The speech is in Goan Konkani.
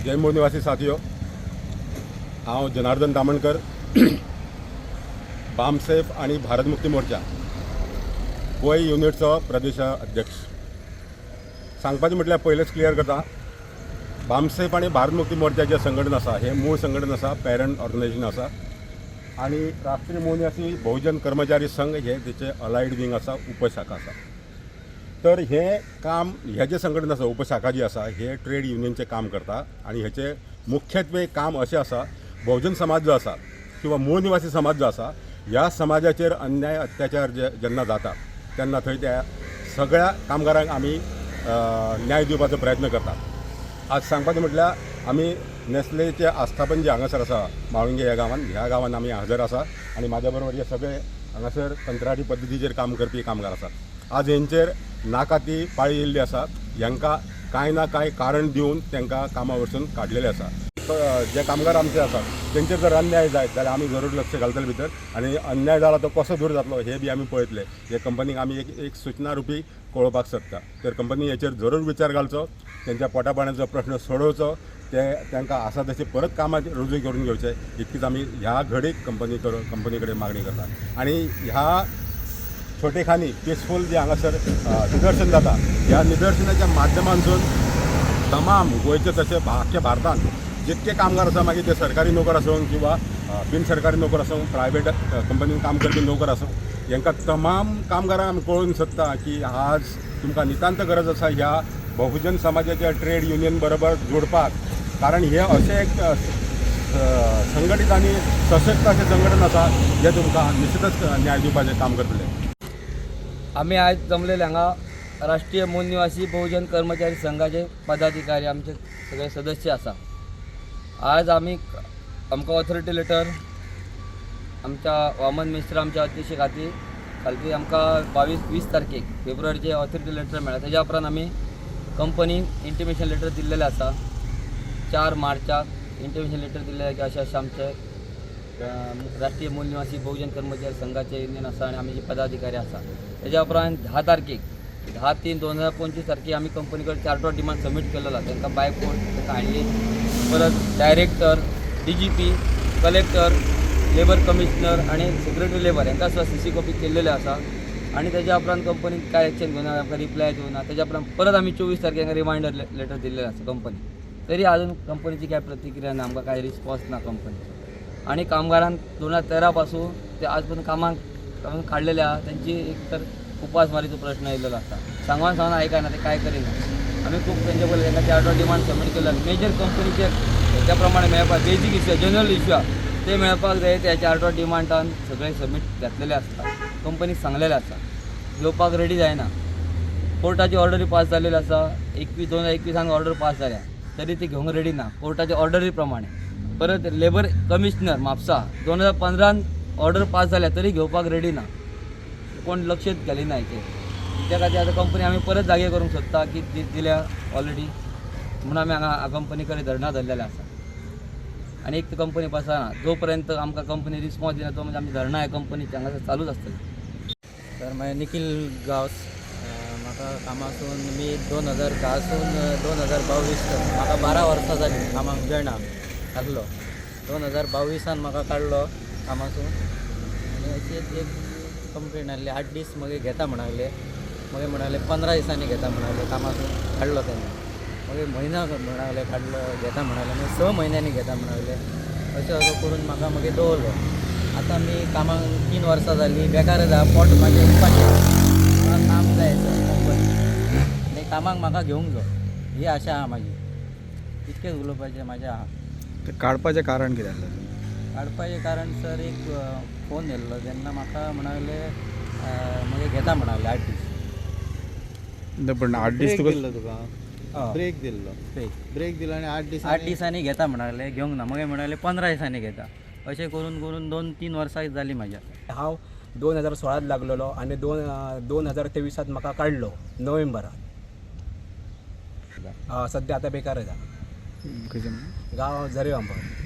जय मूळ निवासी साथियो, हांव जनार्दन तामणकर, बामसेफ आणि भारत मुक्ती मोर्चा गोंय युनिटचो प्रदेश अध्यक्ष. सांगपाचें म्हटल्यार पयलेंच क्लियर करता, बामसेफ आनी भारत मुक्ती मोर्चा जें संघटन आसा हें मूळ संघटन आसा, पॅरंट ऑर्गनायझेशन आसा आनी राष्ट्रीय मूळ निवासी बहुजन कर्मचारी संघ हे तेचे अलायड विंग आसा, उपशाखा आसा. तर हें काम, हें जें संघटन आसा, उपशाखा जी आसा, हे ट्रेड युनियनचें काम करता आनी हेचें मुख्यत्वे काम अशें आसा, बहुजन समाज जो आसा किंवा मूळ निवासी समाज जो आसा, ह्या समाजाचेर अन्याय अत्याचार जे जेन्ना जाता तेन्ना थंय त्या सगळ्या कामगारांक आमी न्याय दिवपाचो प्रयत्न करतात. आज सांगपाचें म्हटल्यार आमी नेस्लेचें आस्थापन जें हांगासर आसा म्हाळुंगे ह्या गांवान, ह्या गांवान आमी हजर आसा आनी म्हाज्या बरोबर हे सगळे हांगासर कंत्राटी पद्दतीचेर काम करपी कामगार आसात. आज हेंचेर नाका ती पाळी येयल्ली आसा. हेंकां कांय ना कांय कारण दिवन तांकां कामा वरसून काडलेलें आसा. जे कामगार आमचे आसात तेंचेर जर अन्याय जायत जाल्यार आमी जरूर लक्ष घालतले भितर आनी अन्याय जाला तो कसो दूर जातलो हें बी आमी पळयतले. हे कंपनीक आमी एक एक सुचना रुपी कळोवपाक सोदता. तर कंपनी हेचेर जरूर विचार घालचो, तेंच्या पोटा पाण्याचो प्रश्न सोडोवचो, ते तांकां आसा तशें परत कामाक रुजू करून घेवचे, इतकीच आमी ह्या घडीक कंपनी कडेन मागणी करता. आनी ह्या छोटे खानी पिसफूल जे हांगासर निदर्शन जाता, ह्या निदर्शनाच्या माध्यमांतसून तमाम गोंयचे तशें आख्ख्या भारतांत जितके कामगार आसा, मागीर ते सरकारी नोकर आसूं किंवा बिन सरकारी नोकर आसूं, प्रायवेट कंपनीन काम करपी नोकर आसूं, हांकां तमाम कामगारांक आमी कळोवंक सोदता की आज तुमकां नितांत गरज आसा ह्या बहुजन समाजाच्या ट्रेड युनियन बरोबर जोडपाक, कारण हे अशें एक संघटीत आनी सशक्त अशें संघटन आसा जें तुमकां निश्चितच न्याय दिवपाचें काम करतलें. आमी आयज जमलेले हांगा राष्ट्रीय मूल निवासी बहुजन कर्मचारी संघाचे पदाधिकारी, आमचे सगळे सदस्य आसा. आज आमी आमकां ऑथॉरिटी लेटर आमच्या वामन मिश्र आमच्या अध्यक्ष खातीर खालती आमकां 22 20 तारखेक फेब्रुवारीचे ऑथॉरिटी लेटर मेळ्ळा. तेज्या उपरांत आमी कंपनीक इंटिमेशन लेटर दिल्लेलें आसा. 4 मार्चाक इंटिमेशन लेटर दिल्लें की अशें अशें आमचे राष्ट्रीय मूल निवासी बहुजन कर्मचारी संघाचे युनियन आसा आनी आमी जे पदाधिकारी आसा. तेज्या उपरांत 10 तारखेक, 10/3/2025 तारखेक आमी कंपनी कडेन चार्टर डिमांड सबमीट केलेलो. तांकां बाय पोस्ट तांकां हाडली. परत director, DGP, collector, labour commissioner आनी सेक्रेटरी लेबर हांकां सुद्दां सीसी कॉपी केल्लेले आसा. आनी तेज्या उपरांत कंपनीन कांय एक्शन घेवना, आमकां रिप्लाय दिवना. तेज्या उपरांत परत आमी 24 तारखेक रिमायंडर लेटर दिल्लेले आसा कंपनी. तरी अजून कंपनीची काय प्रतिक्रिया ना, आमकां काय रिस्पॉन्स ना कंपनीचो. आनी कामगारांक 2013 पासून ते आज पर्यंत कामाक कामाक काडलेले आहा. तेंची एक तर उपासमारीचो प्रश्न येयलेलो आसा. सांगून सांगून आयकना, ते काय करिना. आमी खूब तेंचे पयलीं तांकां चार्टर डिमांड सबमीट केला. मेजर कंपनीचे हेच्या प्रमाणे मेळपाक बेजीक इश्यू, जनरल इश्यू आहा ते मेळपाक जाय. त्या चार्टर डिमांडान सगळे सबमीट घातलेले आसता, कंपनीक सांगलेले आसा, घेवपाक रेडी जायना. कोर्टाची ऑर्डरी पास जालेली आसा. 21 2021 ऑर्डर पास जाल्या तरी ती घेवंक रेडी ना कोर्टाच्या ऑर्डरी प्रमाणे. परत labour commissioner Mapusa 2015 order pass जाल्या तरी घेवपाक रेडी ना. कोण लक्षच घालिना हेचेर. त्या खातीर आतां कंपनी आमी परत जागे करूंक सोदता की दिल्या ऑलरेडी म्हणून आमी हांगा कंपनी कडेन धरणां धरलेलें आसा. आनी एक तर कंपनी बसना. जो पर्यंत आमकां कंपनी रिस्पॉन्स दिना तो म्हणजे आमची धरणां ह्या कंपनीची हांगासर चालूच आसतली. तर मागीर निखील गांवस. म्हाका कामासून मी 2010सून 2022 म्हाका 12 वर्सां जालीं कामाक जॉयन आसलो. 2022 म्हाका काडलो कामासून आनी अशीच एक कंप्लेन आहली. 8 दीस मागीर घेता म्हणाले, मागीर म्हणाले 15 दिसांनी घेता म्हणाले. कामासून काडलो तेन्ना मागीर म्हयनो म्हणाले काडलो, घेता म्हणाले, मागीर 6 म्हयन्यांनी घेता म्हणाले. अशें असो करून म्हाका मागीर दवरलो. आतां मी कामाक 3 वर्सां जालीं बेकारच आहा. पोट म्हाजें उपाशी. म्हाका काम जाय कंपनी आनी कामाक म्हाका घेवंक जाय ही आशा आहा म्हाजी. इतकेंच उलोवपाचें म्हाजें आहा. ते काडपाचें कारण कितें आसलें? काडपाचें कारण सर, एक फोन येयल्लो तेन्ना म्हाका म्हणाले मागीर घेता म्हणाले 8 दीस. ना, पण 8 दीस ब्रेक तुका दिल्लो तुका? हय. ब्रेक दिल्लो? ब्रेक. ब्रेक दिलो आनी 8 दिसांनी? 8 दिसांनी घेता म्हणाले, घेवंक ना. मागीर म्हणाले 15 दिसांनी घेता. अशें करून करून 2-3 वर्सां जालीं म्हाज्या. हांव 2016 लागलेलो आनी 2023 म्हाका काडलो नोव्हेंबरात. सद्या आतां बेकार आसा. खंयचें? गांव झरी बांबोळ.